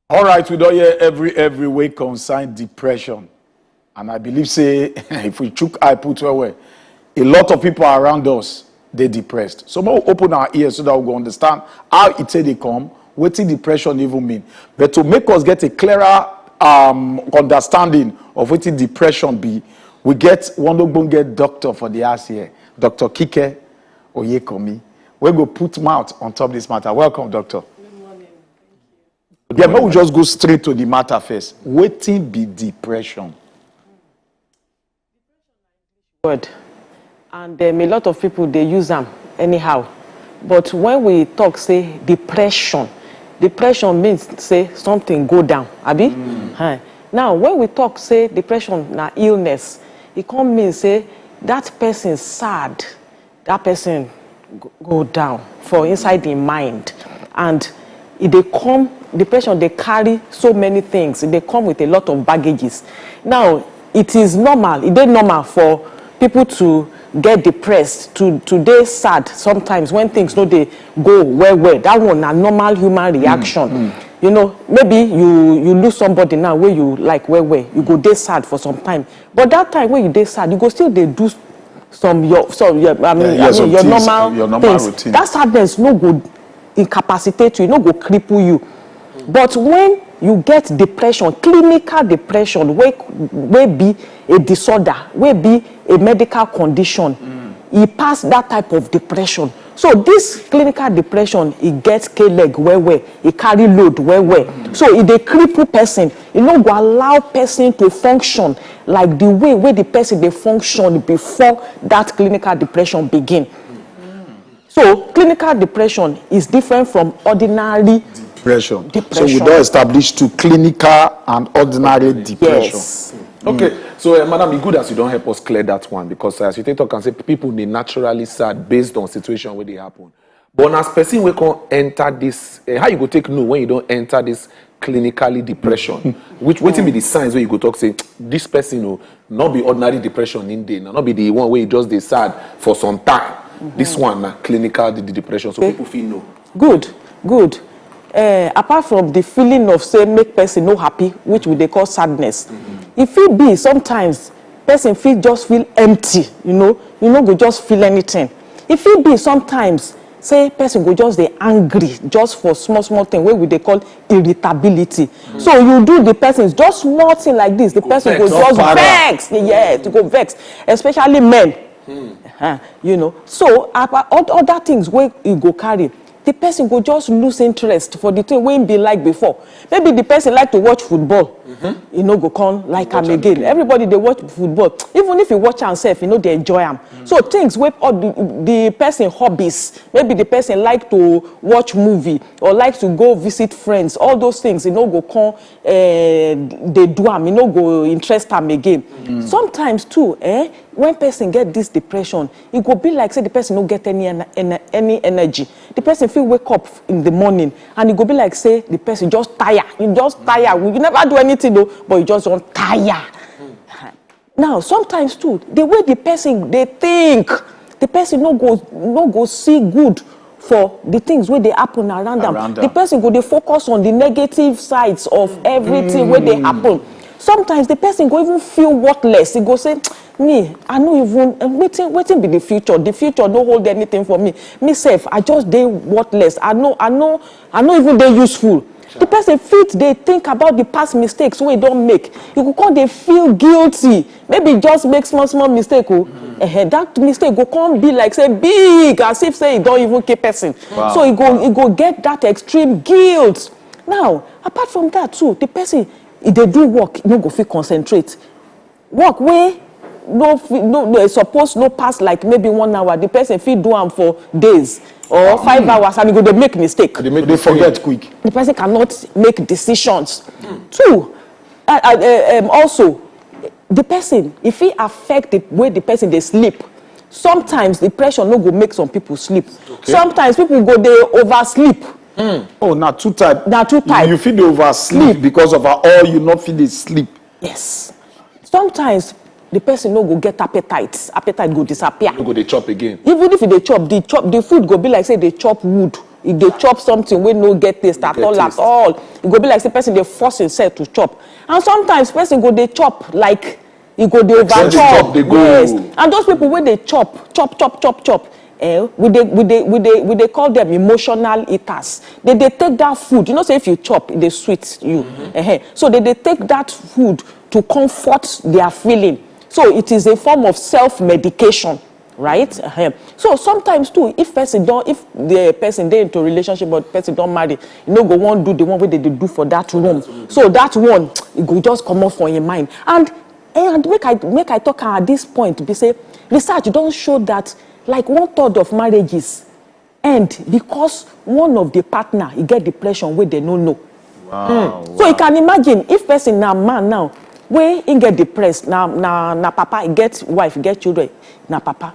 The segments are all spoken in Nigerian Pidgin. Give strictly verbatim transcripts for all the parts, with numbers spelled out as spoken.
All right, we don hear every every way concern depression. And I believe say if we chook eye put well well, a lot of people around us dey depressed. So make we open our ears so that we go understand how e take dey come, wetin depression even mean. But to make us get a clearer um, understanding of wetin depression be, we get one ogbonge doctor for the house here, Doctor Kike Oyekomi, wey go put mouth on top this matter. Welcome, doctor. Yeah, make we just go straight to the matter first. Wetin be depression? Word. And um, a lot of people dey use am anyhow. But when we talk say depression, depression means say something go down, abi? Huh. Now, when we talk say depression na illness, e come mean say that person sad, that person go- go down for inside im mind, and e dey come, depression dey carry so many things, e dey come with a lot of baggages. Now, it is normal, e dey normal for people to get depressed, to to dey sad sometimes when things no dey go well well. That one na normal human reaction. You know, maybe you you lose somebody now wey you like well well, you go dey sad for some time, but that time wey you dey sad, you go still dey do some your some your I mean, Yeah, yeah, I some mean your things, normal your normal things. Routine. That sadness no go incapacitate you, e no go cripple you. But when you get depression, clinical depression, wey wey be a disorder, wey be a medical condition, e pass that type of depression. So this clinical depression, e get k leg well well, e carry load well well. So e dey cripple person, e no go allow person to function like the way wey the person dey function before that clinical depression begin. So clinical depression is different from ordinary Depression. So we Depression. don establish two, clinical and ordinary depression. Yes. Okay, so uh, madam, e good as you don help us clear that one, because as you take talk and say people dey naturally sad based on situation wey dey happen. But as person wey come enter this, uh, how you go take know when you don enter this clinically depression? Which wetin be the signs wey you go talk say this person o, no be ordinary depression im dey, na no be the one wey you just dey sad for some time. This one na clinical de- depression, so people fit know. Good, good. Uh, apart from the feeling of say make person no happy, which we dey call sadness, e fit be sometimes person fit just feel empty. You know, you no go just feel anything. E fit be sometimes say person go just dey angry just for small small thing wey we dey call irritability. So you do the person just small thing like this, the person go vex. Just Para. Vex. Yes, go vex, especially men. Uh-huh, you know, so about oth- other things wey e go carry, the person go just lose interest for the thing wey im be like before. Maybe the person like to watch football, e no go come like am again. Everybody dey watch football, even if you watch am sef, you no dey enjoy am. So things wey all the, the person hobbies, maybe the person like to watch movie or like to go visit friends, all those things, e no go come uh, dey do am, e no go interest am again. Sometimes too, eh, when person get this depression, e go be like say the person no get any ener- ener- any energy. The person fit wake up in the morning and e go be like say the person just tire. You just tire. You never do anything though, but you just don tire. Now, sometimes too, the way the person dey think, the person no go no go see good for the things wey dey happen around am. Around The am. Person go dey focus on the negative sides of everything wey dey happen. Sometimes the person go even feel worthless. E go say, "Me, I no even, eh, wetin wetin be the future? The future no hold anything for me. Me sef, I just dey worthless. I no I no I no even dey useful." The person fit dey think about the past mistakes wey e don make. You go come dey feel guilty. Maybe e just make small small mistake o. Eh, that mistake go come be like say big, as if say e don even kill person. So e go e go get that extreme guilt. Now, apart from that too, the person, e dey do work, e no go fit concentrate. Work wey no fit no no suppose no pass like maybe one hour, the person fit do am for days or five hours, and e go dey make mistake. They make they forget quick. The person cannot make decisions. Two, uh, uh, uh, um, also, the person, e fit affect the way the person dey sleep. Sometimes depression no go make some people sleep. Sometimes people go dey oversleep. Oh, na two type. Na two type. You fit dey oversleep because of how all you no fit dey sleep. Yes. Sometimes the person no go get appetite. Appetite go disappear. You go dey chop again. Even if you dey chop, the chop the food go be like say dey chop wood. e dey chop something wey no get taste at all at all. E go be like say person dey force himself to chop. And sometimes person go dey chop like e go dey over Excess chop. Chop dey go. Yes. And those people wey dey chop chop chop chop chop, eh, we dey we dey we dey we dey call them emotional eaters. They dey take that food, you know say if you chop, e dey sweet you. Ehen. So they dey take that food to comfort their feeling. So it is a form of self-medication, right? Ehen. So sometimes too, if person don if the person dey into relationship or person don marry, e no go wan do the one wey they dey do for that room. So that one, e go just comot for im mind. And and make i make i talk am at this point, be say research don show that, like, one third of marriages end because one of the partner e get depression wey dem no know. Wow. So you can imagine if person na man now, wey im get depressed, na na na papa, e get wife, e get children, na papa,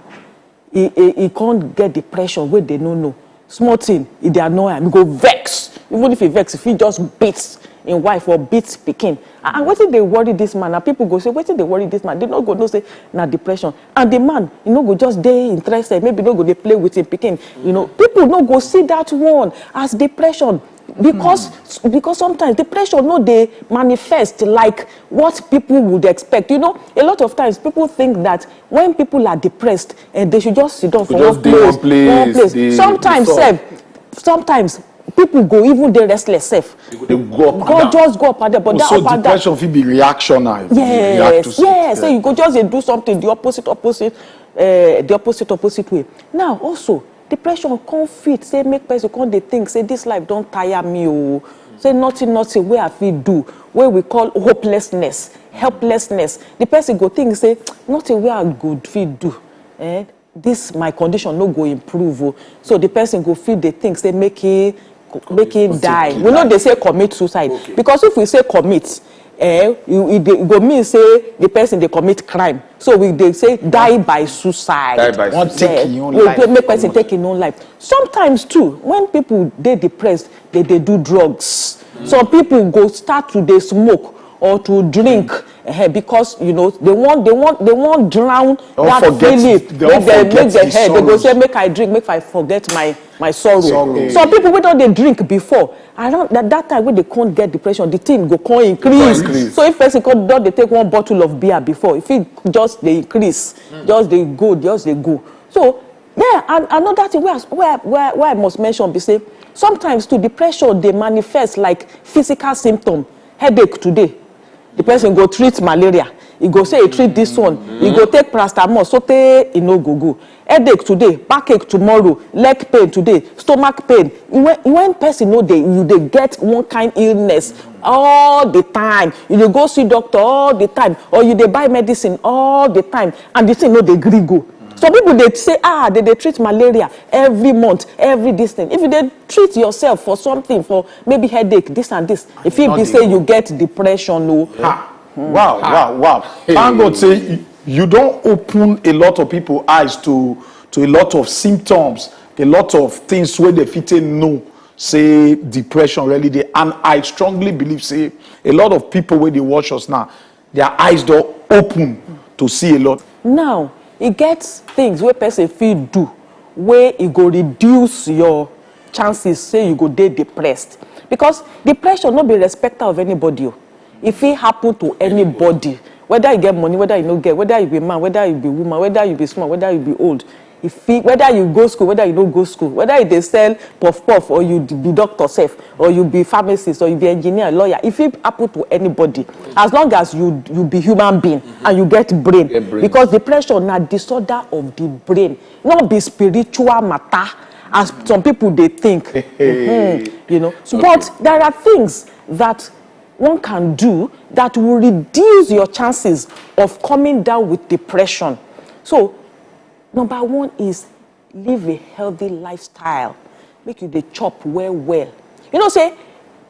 e e e come get depression wey dem no know. Small thing, e dey annoy am, e go vex. Even if e vex, e fit just beat im wife or beat pikin. And wetin dey worry this man? Na people go say, "Wetin dey worry this man?" They no go know say na depression. And the man, e no go just dey interested, maybe no go dey play with im pikin. You know, people no go see that one as depression, because because sometimes depression no dey manifest like what people would expect. You know, a lot of times people think that when people are depressed, eh, they should just sit down for Just one dey place. One place, dey- Sometimes dey sef, sometimes people go even dey restless sef. They go up and God down. Just go up and down, but that So up and down. Depression fit be reactional. If you react to Yes, something. Yes. So you go just dey do something the opposite, opposite, uh, the opposite, opposite way. Now also, depression come fit say make person come dey think say this life don tire me o. Say nothing, nothing wey I fit do, wey we call hopelessness, helplessness. The person go think say nothing wey I go fit do, eh, this my condition no go improve o. So the person go fit dey think say make he make he die. We no dey say commit suicide, because if we say commit, eh, e e dey- e go mean say the person dey commit crime. So we dey say die by suicide. Die by One suicide. Take Yes. Im own We life. Dey make person take im own life. Sometimes too, when people dey depressed, they dey do drugs. Some people go start to dey smoke or to drink, eh, because you know they want they want they want drown Or that forget- feeling. They want Make dem forget make dem the head. They go sorrows. Say make I drink, make I forget my my sorrow. Sorrow. Some people wey don dey drink before, around that, that time wey they can't get depression, the thing go come increase. Increase. So if person come don dey take one bottle of beer before, if it just dey increase, just dey go, just dey go. So yeah, and another thing where I, where, where, where I must mention be say sometimes too depression dey manifest like physical symptom. Headache today, the person go treat malaria. E go say e treat this one. E go take paracetamol so tey e no go go. Headache today, backache tomorrow, leg pain today, stomach pain. When when person no dey, you dey get one kind illness all the time. You dey go see doctor all the time, or you dey buy medicine all the time, and the thing no dey gree go. Some people dey say ah they dey treat malaria every month, every this thing. If you dey treat yourself for something, for maybe headache, this and this, e fit be say you get depression o. Ha. Wow, wow, wow. Thank God say you don open a lot of people eyes to to a lot of symptoms, a lot of things wey they fit take know say depression really dey. And I strongly believe say a lot of people wey dey watch us now, their eyes don open to see a lot. Now e get things wey person fit do wey e go reduce your chances say you go dey depressed, because depression no be respecter of anybody o. E fit happen to anybody, whether you get money, whether you no get, whether you be man, whether you be woman, whether you be small, whether you be old. E fit, whether you go school, whether you no go school, whether you dey sell puff puff, or you be doctor sef, or you be pharmacist, or you be engineer, lawyer, e fit happen to anybody, as long as you you be human being and you get brain. Get brain. Because depression na disorder of the brain, no be spiritual matter as some people dey think. Mhm, you know. But there are things that one can do that will reduce your chances of coming down with depression. So number one is live a healthy lifestyle. Make you dey chop well well. You know say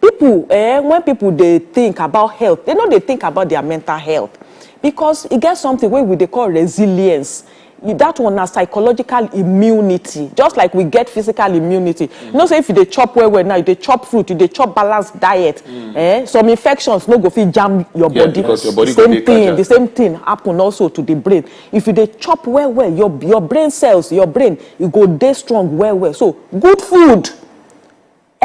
people, eh, when people dey think about health, they no dey think about their mental health, because e get something wey we dey call resilience. You- that one na psychological immunity, just like we get physical immunity. You know say if you dey chop well well now, you dey chop fruit, you dey chop balanced diet, eh, some infections no go fit jam your Yeah, body. because your body The go same dey thing fragile. The same thing happen also to the brain. If you dey chop well well, your your brain cells, your brain, e go dey strong well well. So good food,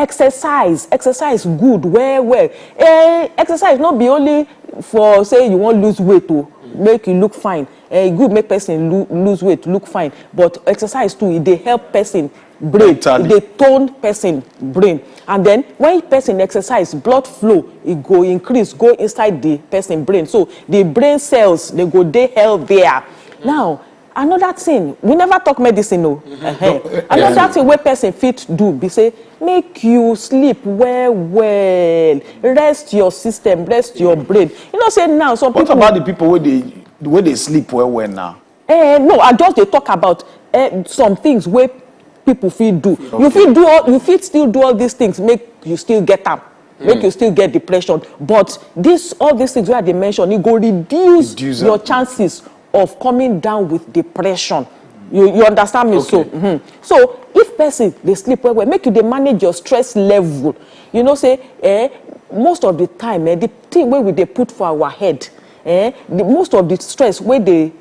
Exercise, exercise good well well. Eh, exercise no be only for say you wan lose weight o, make you look fine. Eh, e good make person lo- lose weight, look fine, but exercise too, e dey help person brain, e dey tone person brain. And then when person exercise, blood flow e go increase go inside the person brain, so the brain cells dey go dey healthier. Now, another thing, we never talk medicine o. Another thing wey person fit do be say make you sleep well well, rest your system, rest your brain. You know say now some What people about the people wey dey wey dey sleep well well now? Eh, no, I just dey talk about eh, some things wey people fit do. You fit do all, you fit still do all these things, make you still get am, make you still get depression. But this, all these things wey I dey mention, e go reduce Reduce your am. Chances of coming down with depression. You you understand me? So Okay. mhm. So if person dey sleep well well, make you dey manage your stress level. You know say eh, most of the time eh, the thing wey we dey put for our head, eh, the most of the stress wey dey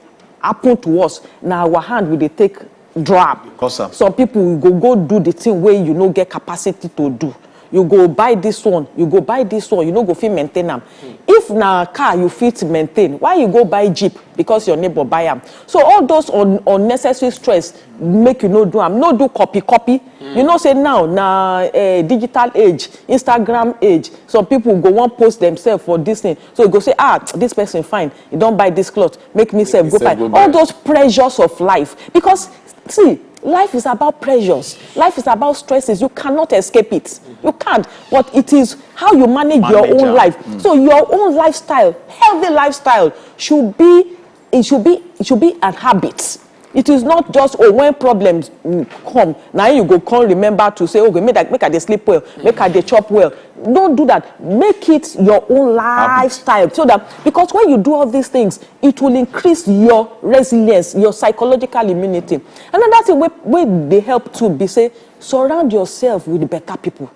happen to us, na our hand we dey take draw am. Cause am. Some people go go do the thing wey you no get capacity to do. You go buy this one, you go buy this one, you no go fit maintain am. If na car you fit maintain, why you go buy jeep because your neighbor buy am? So all those un unnecessary stress, make you no do am, no do copy copy. You know say now na eh, digital age, Instagram age, some people go wan post themselves for this thing, so you go say, ah, this person fine, e don buy this cloth, make me sef go buy. All those pressures of life, because see, life is about pressures, life is about stresses, you cannot escape it, you can't. But it is how you manage your Manage own am. Life. So your own lifestyle, healthy lifestyle, should be, it should be it should be an habit. It is not just, oh, when problems mm, come, now you go come remember to say, okay, make I, make I dey sleep well, make I dey chop well. Don't do that. Make it your own lifestyle, so that, because when you do all these things, it will increase your resilience, your psychological immunity. Another thing wey wey dey help too be say surround yourself with better people.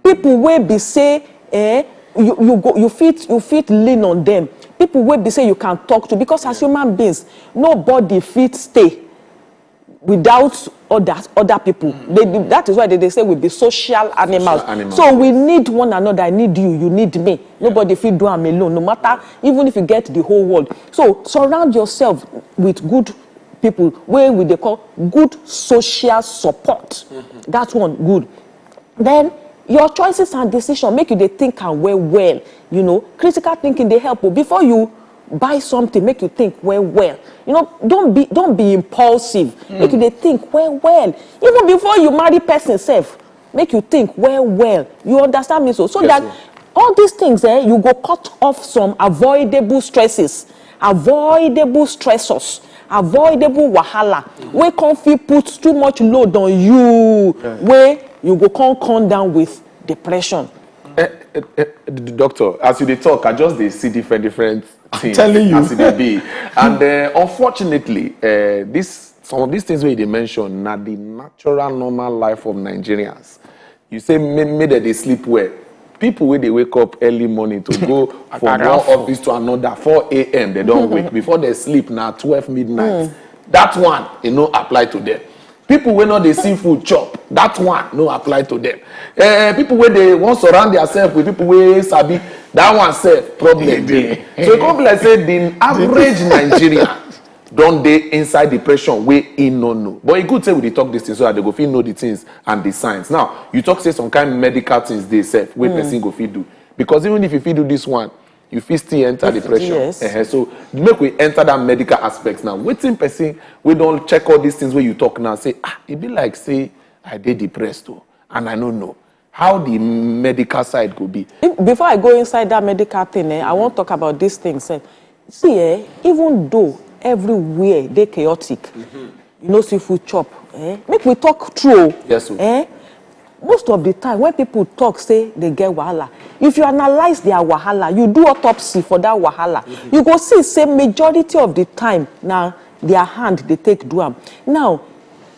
People wey be say eh, you you go you fit you fit lean on them. People wey be say you can talk to, because as human beings, nobody fit stay without other other people. They, that is why they dey say we be social animals. Social animals, So we need one another. I need you, you need me. Nobody fit do am alone, no matter even if you get the whole world. So surround yourself with good people wey we dey call good social support. That one good. Then your choices and decision, make you dey think am well well. You know, critical thinking dey help o. Before you buy something, make you think well well. You know, don't be don't be impulsive. Make you dey think well well. Even before you marry person sef, make you think well well. You understand me? So so that all these things eh, you go cut off some avoidable stresses, avoidable stressors, avoidable wahala wey come fit put too much load on you, wey you go come come down with depression. Eh, eh, eh, the doctor, as you dey talk, I just dey see different different things Telling you. As e dey be. And uh, unfortunately, uh, this some of these things wey you dey mention na the natural normal life of Nigerians. You say make, make dem dey sleep well. People wey dey wake up early morning to go from one office to another, four a.m. they don wake. Before they sleep na twelve midnight. That one e no apply to them. People wey no dey see food chop, that one no apply to them. Eh, people wey dey wan surround themselves with people wey sabi, that one sef problem dey. So e come be like say the average Nigerian don dey inside depression wey e no know. But e good say we dey talk this thing so that they go fit know the things and the signs. Now, you talk say some kind medical things dey sef wey person go fit do. Because even if you fit do this one, you fit still enter depression. Yes. Uh-huh. So make we enter that medical aspect now. Wetin person wey don check all these things wey you talk now say, ah, e be like say I dey depressed o, and I no know how the medical side go be. If, before I go inside that medical thing, eh, I wan talk about this thing sef. See eh, even though everywhere dey chaotic, you no see food chop, eh, make we talk true o. Yes o. Eh, most of the time when people talk say they get wahala, if you analyse their wahala, you do autopsy for that wahala, you go see say majority of the time na their hand dey take do am. Now,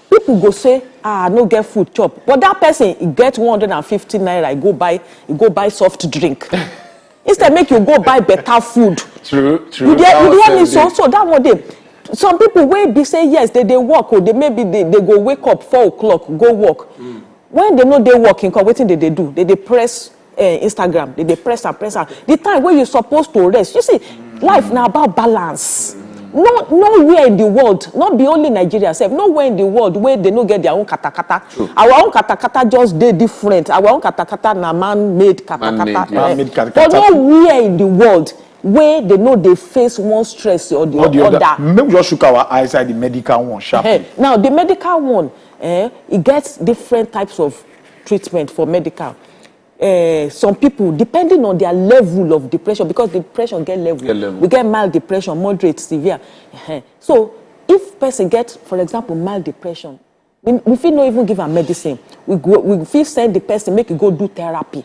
people go say, ah, I no get food chop, but that person e get one hundred and fifty naira, e go buy e go buy soft drink. Instead make you go buy better food. True, true. You dey you dey hear me? So so that one dey. Some people wey be say yes, they dey work o, they maybe they, they go wake up four o'clock, go work. When they no dey work, nko, wetin they dey do? They dey press uh, Instagram. They dey press and press am. The time wey you suppose to rest, you see, life na about balance. No, nowhere in the world, not be only Nigeria sef, nowhere in the world where they no get their own katakata. Our own katakata just dey different. Our own katakata na man-made katakata. Man-made, yeah. Eh. Man-made But katakata. Nowhere in the world where they no dey face one stress or the, Or the other. other. Make we just shook our eyes at the medical one sharply. Eh, now the medical one, eh, e get different types of treatment for medical. Eh, some people, depending on their level of depression, because depression get level. Get level. We get mild depression, moderate, severe. Eh, so if person get, for example, mild depression, we, we fit no even give am medicine. We go, we fit send the person make e go do therapy.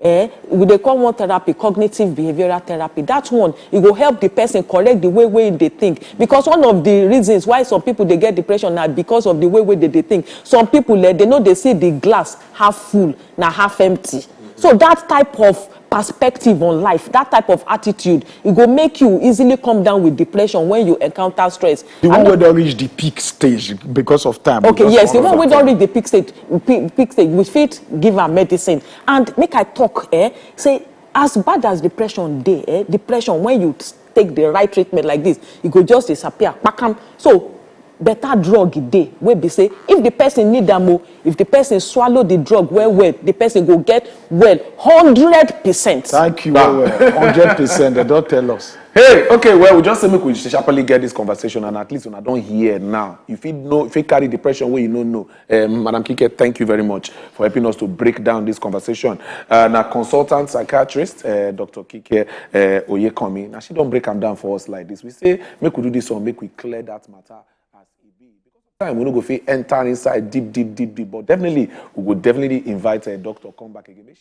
Eh, we dey call one therapy cognitive behavioral therapy. That one, e go help the person correct the way wey e dey think. Because one of the reasons why some people dey get depression na because of the way wey they dey think. Some people, eh, they no dey see the glass half full, na half empty. So that type of perspective on life, that type of attitude, e go make you easily come down with depression when you encounter stress. The And one wey don reach the peak stage because of time. Okay, because yes, the of one wey time. don reach the peak stage, peak, peak stage, we fit give am medicine. And make I talk, eh, say as bad as depression dey, eh, depression, when you take the right treatment like this, e go just disappear, kpakam. So better drug e dey wey be say if the person need am o, if the person swallow the drug well well, the person go get well hundred percent. Thank you well well. Hundred percent. They don tell us. Hey, okay, well, we just say make we sharply get this conversation, and at least una don hear now. You fit know, if you carry depression wey you no know. Um, Madam Kike, thank you very much for helping us to break down this conversation. Uh, na consultant psychiatrist, uh, Doctor Kike uh, Oyekomi. Now she don break am down for us like this. We say make we do this one, make we clear that matter as e be. Because of time, we no go fit enter inside deep, deep, deep, deep. But definitely, we go definitely invite a doctor come back again. Make she